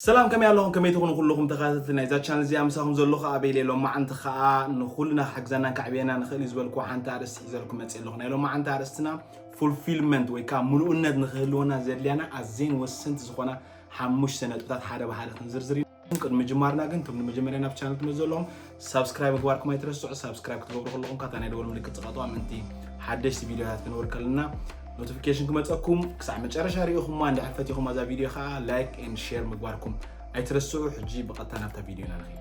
ሰላም፣ ከመይ ኣለኹም? ከመይ ትኾኑ ኩልኹም ተኸታተልቲ ናይዛ ቻነል እዚኣ? ምሳኹም ዘለኹ ኣበይ ኢለ። ሎማዓንቲ ኸኣ ንኹልና ክሕግዘና ከዕብየና ንኽእል እዩ ዝበልኩ ሓንቲ ኣርእስቲ ሒዘልኩም መፅእ ኣለኹ። ናይ ሎማዓንቲ ኣርእስትና ፉልፊልመንት ወይ ከዓ ምሉእነት ንኽህልወና ዘድልያና ኣዝየን ወሰንቲ ዝኾና ሓሙሽተ ነጥብታት ሓደ ብሓደ ክንዝርዝር ኢና። ቅድሚ ምጅማርና ግን እቶም ንመጀመርያ ናብ ቻነል ትመፁ ዘለኹም ሳብስክራይብ ምግባርኩም ኣይትረስዑ። ሳብስክራይብ ክትገብሩ ከለኹም ካታ ናይ ደወል ምልክት ፅቐጡ ምእንቲ ሓደሽቲ ቪዲዮታት ክንወር ከለና ኖቲፊኬሽን ክመፀኩም። ክሳዕ መጨረሻ ሪኢኹማ እንድሕር ፈቲኹማ እዛ ቪዲዮ ከዓ ላይክ ኤንድ ሼር ምግባርኩም ኣይትረስዑ። ሕጂ ብቐጥታ ናብታ ቪዲዮና ንኸይድ።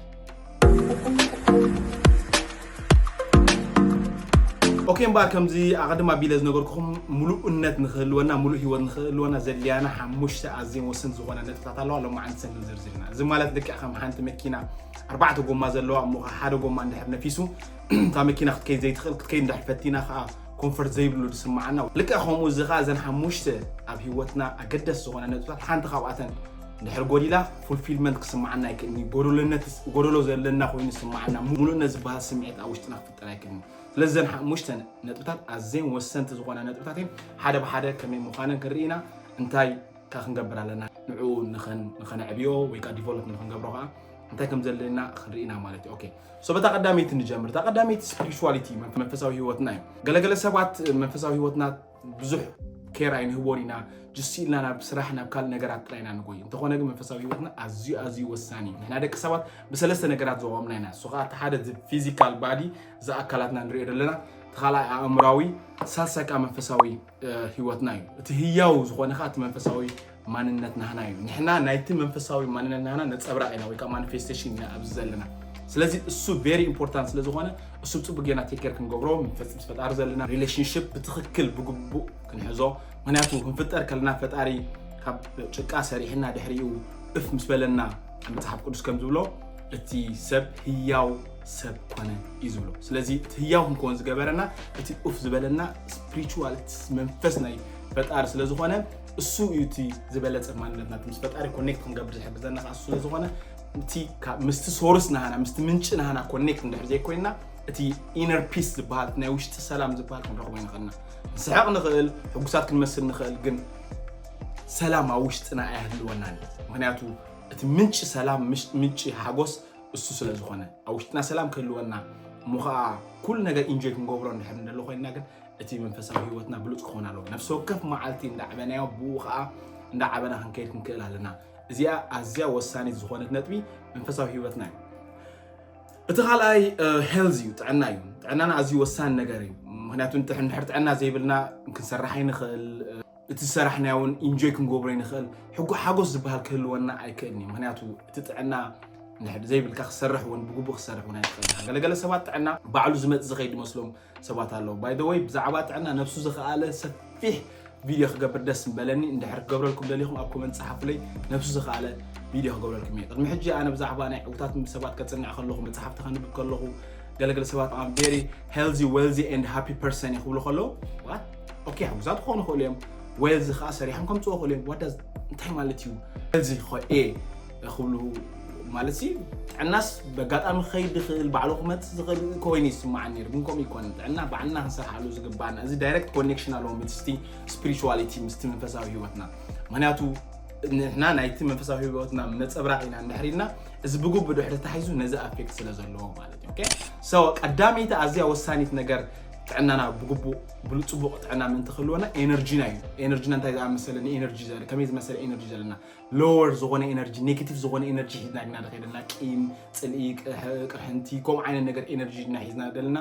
ኦኬ፣ እምበኣር ከምዚ ኣቐድም ኣቢለ ዝነገርኩኹም ምሉእነት ንኽህልወና፣ ምሉእ ህይወት ንኽህልወና ዘድልያና ሓሙሽተ ኣዝየን ወሰንቲ ዝኾና ነጥብታት ኣለዋ። ሎማዓንቲ እዘን ክንዝርዝር ኢና። እዚ ማለት ልክዕ ከም ሓንቲ መኪና ኣርባዕተ ጎማ ዘለዋ እሞ ኸዓ ሓደ ጎማ እንድሕር ነፊሱ እታ መኪና ክትከይድ ዘይትኽእል፣ ክትከይድ እንድሕር ፈቲና ኸዓ ኮንፈርት ዘይብሉ ዝስምዓና፣ ልክዕ ከምኡ እዚ ኸዓ እዘን ሓሙሽተ ኣብ ህይወትና ኣገደስቲ ዝኾና ነጥብታት ሓንቲ ካብኣተን እንድሕር ጎዲላ ፉልፊልመንት ክስምዓና ኣይክእልን እዩ። ጎደሎነት፣ ጎደሎ ዘለና ኮይኑ ዝስምዓና፣ ሙሉእነት ዝበሃል ስምዒት ኣብ ውሽጥና ክፍጠር ኣይክእልን እዩ። ስለዚ እዘን ሓሙሽተ ነጥብታት ኣዝየን ወሰንቲ ዝኾና ነጥብታት እየን። ሓደ ብሓደ ከመይ ምዃነን ክንርኢ ኢና። እንታይ ከ ክንገብር ኣለና? ንዕኡ ንኸን-፣ ንኸነዕብዮ ወይ ከዓ ዲቨሎፕ ንኽንገብሮ ከዓ እንታይ ከም ዘለና ክንርኢ ኢና ማለት እዩ። ኦኬ፣ ሶ በታ ቀዳመይቲ ንጀምር። እታ ቀዳመይቲ ስፒሪቹዋሊቲ፣ መንፈሳዊ ህይወትና እዩ። ገለገለ ሰባት መንፈሳዊ ህይወትና ብዙሕ ኬር ኣይንህቦን ኢና። ጅስ ኢልና ናብ ስራሕ፣ ናብ ካልእ ነገራት ጥራይ ኢና ንጎይ። እንተኾነ ግን መንፈሳዊ ህይወትና ኣዝዩ፣ ኣዝዩ ወሳኒ እዩ። ንሕና ደቂ ሰባት ብሰለስተ ነገራት ዝቖምና ኢና። እሱ ኸዓ እቲ ሓደ ፊዚካል ባዲ፣ እዚ ኣካላትና ንሪኦ ዘለና፣ እቲ ካልኣይ ኣእምራዊ፣ ሳልሳይ ከኣ መንፈሳዊ፣ እ፣ ህይወትና እዩ። እቲ ህያው ዝኾነ ኸኣ እቲ መንፈሳዊ ማንነት ናህና እዩ። ንሕና ናይቲ መንፈሳዊ ማንነት ናህና ነጸብራቕ ኢና ወይ ከኣ ማኒፌስቴሽን ኢና ኣብዚ ዘለና። ስለዚ እሱ ቬሪ ኢምፖርታንት ስለ ዝኾነ እሱ ብጽቡቅ ጌና ቴክ ኬር ክንገብሮ፣ ምስ ፈጣሪ ዘለና ሪሌሽንሽፕ ብትኽክል ብግቡእ ክንሕዞ። ምኽንያቱ ክንፍጠር ከለና ፈጣሪ ካብ ጭቃ ሰሪሕና ድሕሪኡ እፍ ምስ በለና፣ መጽሓፍ ቅዱስ ከም ዝብሎ እቲ ሰብ ህያው ሰብ ኮነ እዩ ዝብሎ። ስለዚ እቲ ህያው ክንከውን ዝገበረና እቲ ኡፍ ዝበለና ስፒሪቹዋል መንፈስ ናይ ፈጣሪ ስለ ዝኾነ እሱ እዩ እቲ ዝበለጸ ማንነትና። እቲ ምስ ፈጣሪ ኮኔክት ክንገብር ዝሕግዘና ከዓ እሱ ስለ ዝኾነ እቲ ካብ፣ ምስቲ ሶርስ ናህና፣ ምስቲ ምንጪ ናህና ኮኔክት እንድሕር ዘይኮይንና እቲ ኢነር ፒስ ዝበሃል ናይ ውሽጢ ሰላም ዝበሃል ክንረኽቦ ኣይንኽእልና። ንስሕቕ ንኽእል፣ ሕጉሳት ክንመስል ንኽእል፣ ግን ሰላም ኣብ ውሽጥና ኣይህልወናን እዩ። ምኽንያቱ እቲ ምንጪ ሰላም፣ ምሽ-፣ ምንጪ ሓጎስ እሱ ስለ ዝኾነ ኣብ ውሽጥና ሰላም ክህልወና እሞ ኸዓ ኩሉ ነገር ኢንጆይ ክንገብሮ እንድሕር እንደሎ ኮይንና ግን እቲ መንፈሳዊ ህይወትና ብሉጽ ክኸውን ኣለዎ። ነፍሲ ወከፍ መዓልቲ እንዳዕበናዮ ብኡ ኸዓ እንዳዓበና ክንከይድ ክንክእል ኣለና። እዚኣ ኣዝያ ወሳኒት ዝኾነት ነጥቢ መንፈሳዊ ህይወትና እዩ። እቲ ካልኣይ፣ እ፣ ሄልዝ እዩ፣ ጥዕና እዩ። ጥዕናና ኣዝዩ ወሳኒ ነገር እዩ። ምኽንያቱ እንተ-፣ እንድሕር ጥዕና ዘይብልና ክንሰርሕ ኣይንኽእል፣ እ፣ እቲ ዝሰራሕናዮ እውን ኢንጆይ ክንገብሮ ኣይንኽእል። ሕጉ-፣ ሓጎስ ዝበሃል ክህልወና ኣይክእልን እዩ። ምኽንያቱ እቲ ጥዕና እንድሕር ዘይብልካ ክሰርሕ እውን ብግቡእ ክሰርሕ እውን ኣይትኽእል። ገለገለ ሰባት ጥዕና ባዕሉ ዝመጽእ ዝኸይድ ይመስሎም ሰባት ኣለዉ። ባይ ዘ ወይ ብዛዕባ ጥዕና ነብሱ ዝኸኣለ ሰፊሕ ቪድዮ ክገብር ደስ ምበለኒ። እንድሕር ክገብረልኩም ደሊኹም ኣብ ኮመንት ጸሓፉለይ። ነብሱ ዝኸኣለ ቪድዮ ክገብረልኩም እየ። ቅድሚ ሕጂ ኣነ ብዛዕባ ናይ ዕውታት ሰባት ከጽንዕ ከለኹ፣ መጽሓፍቲ ከንብብ ከለኹ፣ ገለገለ ሰባት I'm very healthy, wealthy and happy person እየ ክብሉ ከለዉ፣ what? ኦኬ፣ ሕጉሳት ክኾኑ ይኽእሉ እዮም። ዌልዚ ከኣ ሰሪሖም ከምጽኡ ይኽእሉ እዮም። What does፣ እንታይ ማለት እዩ? ዌልዚ ኸ-፣ ኤ ክብሉ ማለት ሲ፣ ጥዕናስ በጋጣሚ ክኸይድ ይኽእል፣ ባዕሉ ክመጽእ ዝኽእል ኮይኑ ይስምዓኒ ነይሩ። ግን ከምኡ ይኮነን። ጥዕና ባዕልና ክንሰርሓሉ ዝግባኣና። እዚ ዳይሬክት ኮኔክሽን ኣለዎ ምስቲ ስፒሪቹዋሊቲ፣ ምስቲ መንፈሳዊ ህይወትና። ምኽንያቱ ንሕና ናይቲ መንፈሳዊ ህይወትና ነጸብራቕ ኢና እንድሕር ኢልና፣ እዚ ብግቡእ ድሕሪ ተታሒዙ ነዚ ኣፌክት ስለ ዘለዎ ማለት እዩ። ኦኬ? ሶ ቀዳመይቲ ኣዝያ ወሳኒት ነገር ጥዕናና ብግቡእ፣ ብሉ-፣ ጽቡቕ ጥዕና ምእንቲ ክህልወና ኤነርጂና እዩ። ኤነርጂና እንታይ ዝኣመሰለ ንኤነርጂ ዘለ-፣ ከመይ ዝመሰለ ኤነርጂ ዘለና? ሎወር ዝኾነ ኤነርጂ፣ ኔጌቲቭ ዝኾነ ኤነርጂ ሒዝና ኢና ንኸይድ ዘለና። ቂም፣ ጽልኢ፣ ቅርሕ-፣ ቅርሕንቲ፣ ከምኡ ዓይነት ነገር ኤነርጂ ኢና ሒዝና ዘለና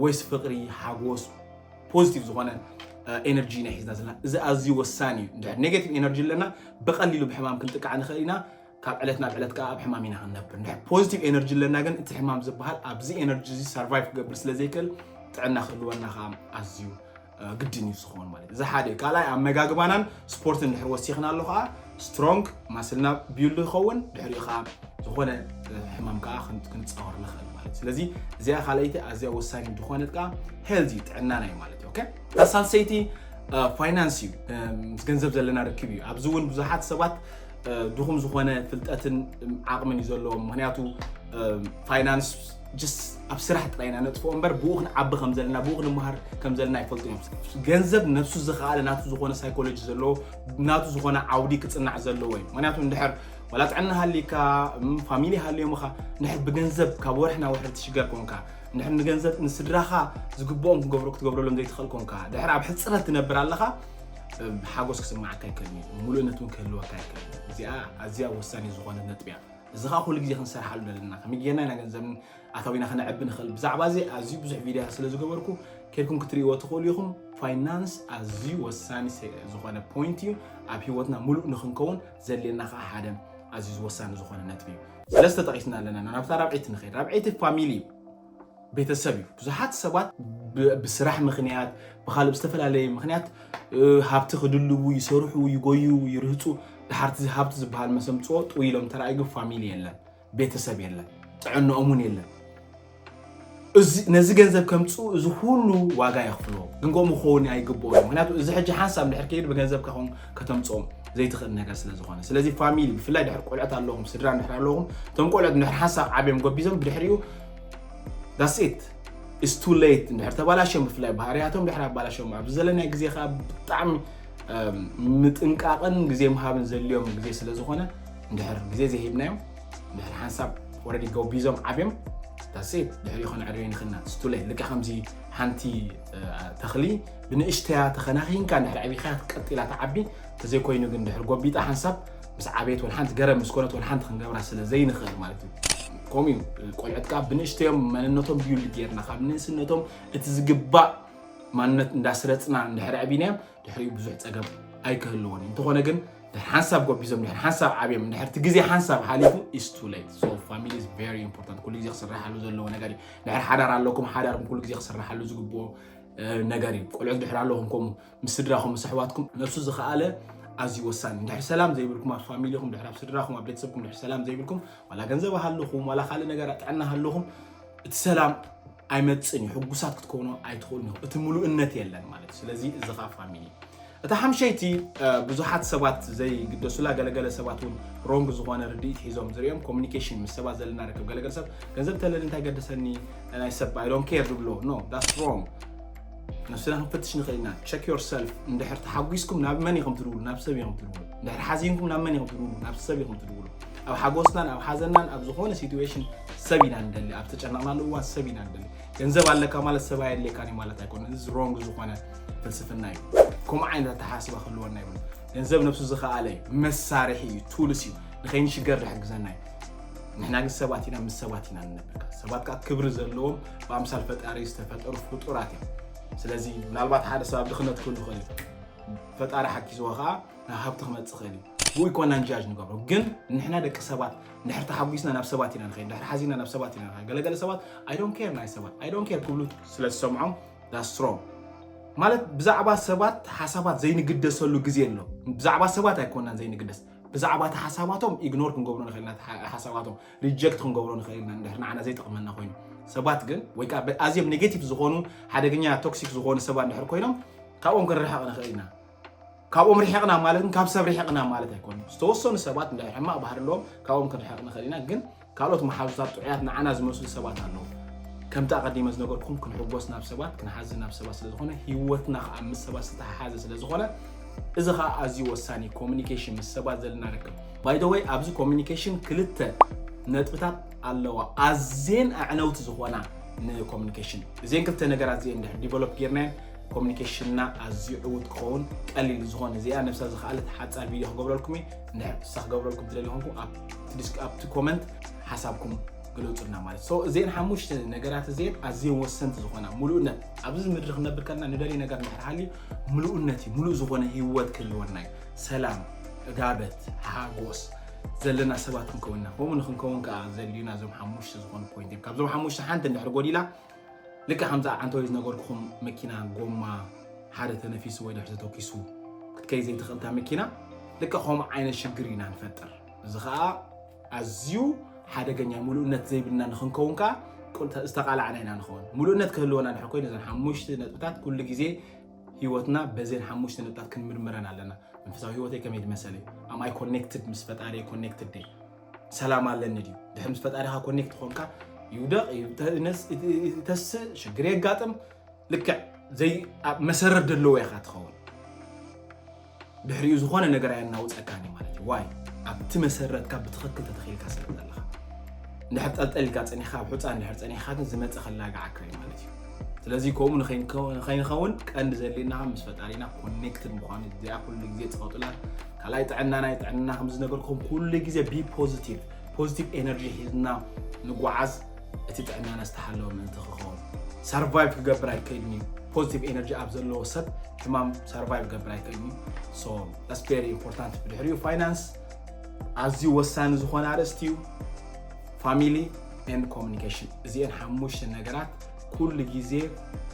ወይስ ፍቕሪ፣ ሓጎስ፣ ፖዚቲቭ ዝኾነ፣ እ፣ ኤነርጂ ኢና ሒዝና ዘለና? እዚ ኣዝዩ ወሳኒ እዩ። እንድሕር ኔጌቲቭ ኤነርጂ ኣለና፣ ብቐሊሉ ብሕማም ክንጥቃዕ ንኽእል ኢና። ካብ ዕለት ናብ ዕለት ከኣ ኣብ ሕማም ኢና ክንነብር። እንድሕር ፖዚቲቭ ኤነርጂ ኣለና ግን እቲ ሕማም ዝበሃል ኣብዚ ኤነርጂ እዚ ሰርቫይቭ ክገብር ስለ ዘይክእል ጥዕና ክህልወና ከኣ ኣዝዩ፣ እ፣ ግድን እዩ ዝኸውን ማለት እዩ። እዚ ሓደ እዩ። ካልኣይ ኣመጋግባናን ስፖርት እንድሕር ወሲኽና ኣሎ ከኣ ስትሮንግ ማስልና ቢልድ ይኸውን፣ ድሕሪኡ ከኣ ዝኾነ፣ እ፣ ሕማም ከኣ ክን-፣ ክንጻወር ንኽእል ማለት እዩ። ስለዚ እዚኣ ካልኣይቲ ኣዝያ ወሳኒ ዝኾነት ከኣ ሄልዚ ጥዕናና እዩ ማለት እዩ። ኦኬ? እታ ሳልሰይቲ፣ እ፣ ፋይናንስ እዩ። እ፣ ምስ ገንዘብ ዘለና ርክብ እዩ። ኣብዚ እውን ብዙሓት ሰባት እ፣ ድኹም ዝኾነ ፍልጠትን ዓቕምን እዩ ዘለዎም። ምኽንያቱ፣ እ፣ ፋይናንስ ጀስት ኣብ ስራሕ ጥራይ ኢና ነጥፍኦ እምበር፣ ብኡ ክንዓቢ ከም ዘለና፣ ብኡ ክንመሃር ከም ዘለና ኣይፈልጡን እዮም። ገንዘብ ነብሱ ዝኸኣለ ናቱ ዝኾነ ሳይኮሎጂ ዘለዎ፣ ናቱ ዝኾነ ዓውዲ ክጽናዕ ዘለዎ እዩ። ምኽንያቱ እንድሕር ዋላ ጥዕና ሃልይካ፣ ም፣ ፋሚሊ ሃልዮምኻ፣ እንድሕር ብገንዘብ ካብ ወርሒ ናብ ወርሒ ትሽገር ኮንካ፣ እንድሕር ንገንዘብ ንስድራኻ ዝግብኦም ክገብሩ ክትገብረሎም ዘይትኽእል ኮንካ፣ ድሕር ኣብ ሕፅረት ትነብር ኣለኻ፣ ም፣ ሓጎስ ክስማዓካ ኣይክእልን እዩ። ሙሉእነት እውን ክህልወካ ኣይክእልን እዩ። እዚኣ ኣዝያ ወሳኒ ዝኾነት ነጥቢ እያ። እዚ ኸዓ ኩሉ ግዜ ክንሰርሓሉ ዘለና። ከመይ ጌርና ኢና ገንዘብን ኣታዊና ክነዕቢ ንኽእል? ብዛዕባ እዚ ኣዝዩ ብዙሕ ቪድዮ ስለ ዝገበርኩ፣ ኬድኩም ክትርእይዎ ትኽእሉ ኢኹም። ፋይናንስ ኣዝዩ ወሳኒ ሴ-፣ ዝኾነ ፖይንት እዩ። ኣብ ህይወትና ሙሉእ ንኽንከውን ዘድልየና ኸዓ ሓደ ኣዝዩ ወሳኒ ዝኾነ ነጥቢ እዩ። ሰለስተ ጠቒስና ኣለና። ናብታ ራብዐይቲ ንኸይድ። ራብዐይቲ ፋሚሊ እዩ፣ ቤተሰብ እዩ። ብዙሓት ሰባት ብ-፣ ብስራሕ ምኽንያት፣ ብኻልእ ብዝተፈላለየ ምኽንያት፣ እ፣ ሃብቲ ክድልቡ ይሰርሑ፣ ይጎዩ፣ ይርህፁ። ድሓር እቲ ሃብቲ ዝበሃል መሰምፅኦ ጥው ኢሎም ተራእዩ ግን ፋሚሊ የለን፣ ቤተሰብ የለን፣ ጥዕንኦም እውን የለን። እዚ፣ ነዚ ገንዘብ ከምፅኡ እዚ ኩሉ ዋጋ የኽፍልዎ። ግን ከምኡ ክኸውን ኣይግብኦን እዩ። ምክንያቱ እዚ ሕጂ ሓንሳብ እንድሕር ከይዱ ብገንዘብ ከኸውን ከተምፅኦም ዘይትኽእል ነገር ስለ ዝኾነ። ስለዚ ፋሚሊ፣ ብፍላይ ድሕር ቆልዑት ኣለኹም፣ ስድራ እንድሕር ኣለኹም፣ እቶም ቆልዑት እንድሕር ሓንሳብ ዓብዮም ጎቢዞም ብድሕሪኡ that's it, it's too late። እንድሕር ተባላሽዮም፣ ብፍላይ ባህርያቶም ድሕር ኣባላሽዮም፣ ኣብዚ ዘለናይ ግዜ ከዓ ብጣዕሚ፣ እም፣ ምጥንቃቕን ግዜ ምሃብን ዘድልዮም ግዜ ስለ ዝኾነ፣ እንድሕር ግዜ ዘይሂብናዮም፣ እንድሕር ሓንሳብ already ጎቢዞም ዓብዮም፣ that's it፣ ድሕሪኡ ከነዕርዮ ንኽእልና፣ it's too late። ልክዕ ከምዚ ሓንቲ፣ እ፣ ተኽሊ ብንእሽተያ ተኸናኺንካ እንድሕር ዓቢኻ ቀጢላ ትዓቢ፣ ተዘይኮይኑ ግን ድሕር ጎቢጣ ሓንሳብ ምስ ዓበየት ወላ ሓንቲ ገረብ ምስ ኮነት ወላ ሓንቲ ክንገብራ ስለ ዘይንኽእል ማለት እዩ። ከምኡ እዩ፣ ቆልዑት ከዓ ብንእሽተዮም መንነቶም ቢውልድ ጌርና ካብ ንእስነቶም እቲ ዝግባእ ማንነት እንዳስረጽና እንድሕር ኣዕቢናዮም ድሕሪኡ ብዙሕ ጸገም ኣይክህልዎን እዩ። እንተኾነ ግን ድሕር ሓንሳብ ጎቢዞም፣ ድሕር ሓንሳብ ዓብዮም፣ ድሕር እቲ ግዜ ሓንሳብ ሓሊፉ is too late። So family is very important። ኩሉ ግዜ ክስራሓሉ ዘለዎ ነገር እዩ። ድሕር ሓዳር ኣለኩም፣ ሓዳርኩም ኩሉ ግዜ ክስራሓሉ ዝግብኦ፣ እ፣ ነገር እዩ። ቆልዑት ድሕር ኣለኹም፣ ከምኡ ምስ ስድራኹም፣ ምስ ኣሕዋትኩም፣ ነብሱ ዝኸኣለ ኣዝዩ ወሳኒ። ድሕር ሰላም ዘይብልኩም ኣብ ፋሚሊኹም፣ ድሕር ኣብ ስድራኹም፣ ኣብ ቤተሰብኩም ድሕር ሰላም ዘይብልኩም፣ ዋላ ገንዘብ ሃልኹም፣ ዋላ ካልእ ነገር ጥዕና ሃልኹም፣ እቲ ሰላም ኣይመጽእን እዩ። ሕጉሳት ክትኮኑ ኣይትኽእሉን ኢኹም። እቲ ምሉእነት የለን ማለት እዩ። ስለዚ እዚ ኸኣ ፋሚሊ እዩ። እታ ሓምሸይቲ፣ እ፣ ብዙሓት ሰባት ዘይግደሱላ፣ ገለገለ ሰባት እውን ሮንግ ዝኾነ ርድኢት ሒዞም ዝርእዮም፣ ኮሚኒኬሽን፣ ምስ ሰባት ዘለና ርክብ። ገለገለ ሰብ፣ "ገንዘብ ተለኒ እንታይ ገደሰኒ፣ ናይ ሰብ፣ I don't care" ዝብሎ። No, that's wrong። ነብስና ክንፈትሽ ንኽእል ኢና። Check yourself። እንድሕር ተሓጒስኩም ናብ መን ኢኹም ትድውሉ? ናብ ሰብ ኢኹም ትድውሉ። እንድሕር ሓዚንኩም ናብ መን ኢኹም ትድውሉ? ናብ ሰብ ኢኹም ትድውሉ። ኣብ ሓጎስናን ኣብ ሓዘናን ኣብ ዝኾነ ሲትዌሽን ሰብ ኢና ንደሊ። ኣብ ተጨነቕናሉ እዋን ሰብ ኢና ንደሊ። ገንዘብ ኣለካ ማለት ሰብ ኣየድልየካን እዩ ማለት ኣይኮነን። እዚ ሮንግ ዝኾነ ፍልስፍና እዩ። ከምኡ ዓይነት ኣተሓሳስባ ክህልወና ይብሉ። ገንዘብ ነብሱ ዝኸኣለ እዩ፣ መሳርሒ እዩ፣ ቱልስ እዩ፣ ንኸይንሽገር ዝሕግዘና እዩ። ንሕና ግን ሰባት ኢና፣ ምስ ሰባት ኢና ንነብር። ሰባት ከዓ ክብሪ ዘለዎም ብኣምሳል ፈጣሪ ዝተፈጠሩ ፍጡራት እዮም። ስለዚ ምናልባት ሓደ ሰብ ኣብ ድኽነት ክህሉ ይኽእል እዩ። ፈጣሪ ሓጊዝዎ ከዓ ናብ ሃብቲ ክመጽእ ይኽእል እዩ። ብኡ ይኮናን ጃጅ ንገብሮ። ግን ንሕና ደቂ ሰባት እንድሕር ተሓጒስና ናብ ሰባት ኢና ንኸይድ፣ እንድሕር ሓዚና ናብ ሰባት ኢና ንኸይድ። ገለገለ ሰባት "I don't care" ናይ ሰባት፣ "I don't care" ክብሉ ስለ ዝሰምዖም that's wrong። ማለት ብዛዕባ ሰባት ሓሳባት ዘይንግደሰሉ ግዜ ኣሎ። ብዛዕባ ሰባት ኣይኮናን ዘይንግደስ። ብዛዕባ እቲ ሓሳባቶም ኢግኖር ክንገብሮ ንኽእል ኢና፣ እቲ ሓ-፣ ሓሳባቶም ሪጀክት ክንገብሮ ንኽእል ኢና፣ እንድሕር ንዓና ዘይጠቕመና ኮይኑ። ሰባት ግን፣ ወይ ከዓ ብ-፣ ኣዝዮም ኔጌቲቭ ዝኾኑ፣ ሓደገኛ ቶክሲክ ዝኾኑ ሰባት እንድሕር ኮይኖም፣ ካብኦም ክንርሕቕ ንኽእል ኢና። ካብኦም ርሒቕና ማለት ግን ካብ ሰብ ርሒቕና ማለት ኣይኮነን። ዝተወሰኑ ሰባት እንድሕር ሕማቕ ባህሪ ኣለዎም፣ ካብኦም ክንርሕቕ ንኽእል ኢና። ግን ካልኦት መሓዙታት ጥዑያት ንዓና ዝመስሉ ሰባት ኣለዉ። ከምቲ ኣቐዲመ ዝነገርኩኹም ክንሕጎስ ናብ ሰባት፣ ክንሓዝን ናብ ሰባት ስለ ዝኾነ፣ ህይወትና ኸኣ ምስ ሰባት ዝተተሓሓዘ ስለ ዝኾነ፣ እዚ ኸኣ ኣዝዩ ወሳኒ፣ ኮሚኒኬሽን፣ ምስ ሰባት ዘለና ርክብ። ባይ ዘ ወይ፣ ኣብዚ ኮሚኒኬሽን ክልተ ነጥብታት ኣለዋ፣ ኣዝየን ኣዕነውቲ ዝኾና ንኮሚኒኬሽን። እዚአን ክልተ ነገራት እዚአን እንድሕር ዲቨሎፕ ጌርናየን፣ ኮሚኒኬሽንና ኣዝዩ ዕዉት ክኸውን ቀሊል ዝኾነ፣ እዚኣ ነብሳ ዝኸኣለት ሓጻር ቪድዮ ክገብረልኩም እየ። እንድሕር ክሳ ክገብረልኩም ትደልዩ ኾንኩም፣ ኣብቲ ዲስክ-፣ ኣብቲ ኮመንት ሓሳብኩም ግለጹልና ማለት። ሶ፣ እዚአን ሓሙሽተ ነገራት እዚአን ኣዝየን ወሰንቲ ዝኾና፣ ምሉእነት። ኣብዚ ምድሪ ክንነብር ከለና ንደልዮ ነገር እንድሕር ሃልዩ፣ ምሉእነት እዩ። ምሉእ ዝኾነ ህይወት ክህልወና እዩ። ሰላም፣ ዕጋበት፣ ሓጎስ ዘለና ሰባት ክንከውን ኢና። ከምኡ ንክንከውን ከኣ ዘድልዩና እዞም ሓሙሽተ ዝኾኑ ፖይንት እዮም። ካብዞም ሓሙሽተ ሓንቲ እንድሕር ጎዲላ፣ ልክዕ ከምዛ ዓንተወይ ዝነገርኩኹም መኪና ጎማ ሓደ ተነፊሱ ወይ ድሕሪ ተተኪሱ ክትከይድ ዘይትኽእል እታ መኪና፣ ልክዕ ከምኡ ዓይነት ሽግር ኢና ንፈጥር። እዚ ኸኣ ኣዝዩ ሓደገኛ፣ ምሉእነት ዘይብልና ንኽንከውን ከኣ ቁል-፣ ዝተቓላዕና ኢና ንኸውን። ምሉእነት ክህልወና ድሕር ኮይኑ፣ እዘን ሓሙሽተ ነጥብታት ኩሉ ግዜ ህይወትና በዘን ሓሙሽተ ነጥብታት ክንምርምረን ኣለና። መንፈሳዊ ህይወተይ ከመይ ድመሰለ? Am I connected? ምስ ፈጣሪ ኮኔክትድ ደይ? ሰላም ኣለኒ ድዩ? ድሕር ምስ ፈጣሪኻ ኮኔክት ኾንካ፣ ይውደቕ፣ ይተ-፣ ይነስ-፣ ይተ-፣ ይተስእ፣ ሽግር የጋጥም፣ ልክዕ ዘይ-፣ ኣብ መሰረት ዘለዎ ኢኻ ትኸውን። ድሕሪኡ ዝኾነ ነገር ኣየናውፀካን እዩ ማለት እዩ። ዋይ? ኣብቲ መሰረትካ ብትኽክል ተተኺልካ ስለ ዘለኻ። እንድሕር ጠልጠል ኢልካ ጸኒሕካ፣ ኣብ ሑጻ እንድሕር ጸኒሕካ ግን ዝመጸ ከላግዓካ እዩ ማለት እዩ። ስለዚ ከምኡ ንኸይንከ- ንኸይንኸውን ቀንዲ ዘድልየና ምስ ፈጣሪና ኮኔክትድ ምዃኑ እዚኣ ኩሉ ግዜ ጽቐጡላ። ካልኣይ ጥዕና ናይ ጥዕና ከም ዝነገርኩም ኩሉ ግዜ ቢ ፖዚቲቭ ፖዚቲቭ ኤነርጂ ሒዝና ንጓዓዝ። እቲ ጥዕናና ዝተሓለወ ምእንቲ ክኸውን ሰርቫይቭ ክገብር ኣይክእልን እዩ። ፖዚቲቭ ኤነርጂ ኣብ ዘለዎ ሰብ ሕማም ሰርቫይቭ ክገብር ኣይክእልን እዩ። So that's very important። ብድሕሪኡ ፋይናንስ ኣዝዩ ወሳኒ ዝኾነ ኣርእስቲ እዩ። ፋሚሊ ኤንድ ኮሚኒኬሽን፣ እዚአን ሓሙሽተ ነገራት ኩሉ ግዜ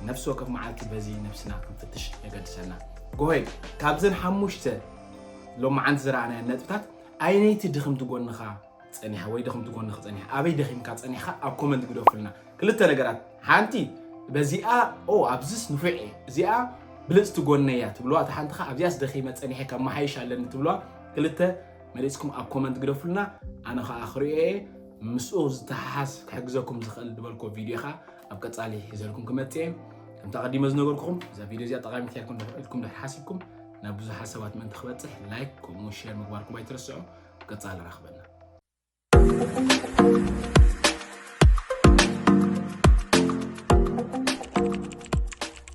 ነፍሲ ወከፍ መዓልቲ በዚ ነብስና ክንፍትሽ የገድሰና። ጎሄድ ካብዘን ሓሙሽተ ሎማዓንቲ ዝረኣናየን ነጥብታት ኣየነይቲ ድኽምቲ ጎንኻ ጸኒሓ ወይ ድኽምቲ ጎንኺ ጸኒሓ፣ ኣበይ ደኺምካ ጸኒሕካ ኣብ ኮመንት ግደፉልና። ክልተ ነገራት፣ ሓንቲ በዚኣ ኦ ኣብዚስ ንፉዕ እየ፣ እዚኣ ብልጽቲ ጎነይ እያ ትብልዋ፣ እታ ሓንቲ ኸኣ ኣብዚኣስ ደኺመ ጸኒሐ ከመሓይሽ ኣለኒ ትብልዋ። ክልተ መሪጽኩም ኣብ ኮመንት ግደፉልና፣ ኣነ ኸኣ ክርእዮ እየ። ምስኡ ዝተሓሓዝ ክሕግዘኩም ዝኽእል ዝበልኩዎ ቪድዮ ኸኣ ኣብ ቀጻሊ ሒዘልኩም ክመጽእ እየ። ከምቲ ኣቐዲመ ዝነገርኩኹም እዛ ቪድዮ እዚኣ ጠቓሚት እያ ኢልኩም ድሕር ሓሲብኩም ናብ ብዙሓት ሰባት ምእንቲ ክበጽሕ ላይክ ከምኡ ሼር ምግባርኩም ኣይትረስዑ። ቀጻሊ ራኽበና።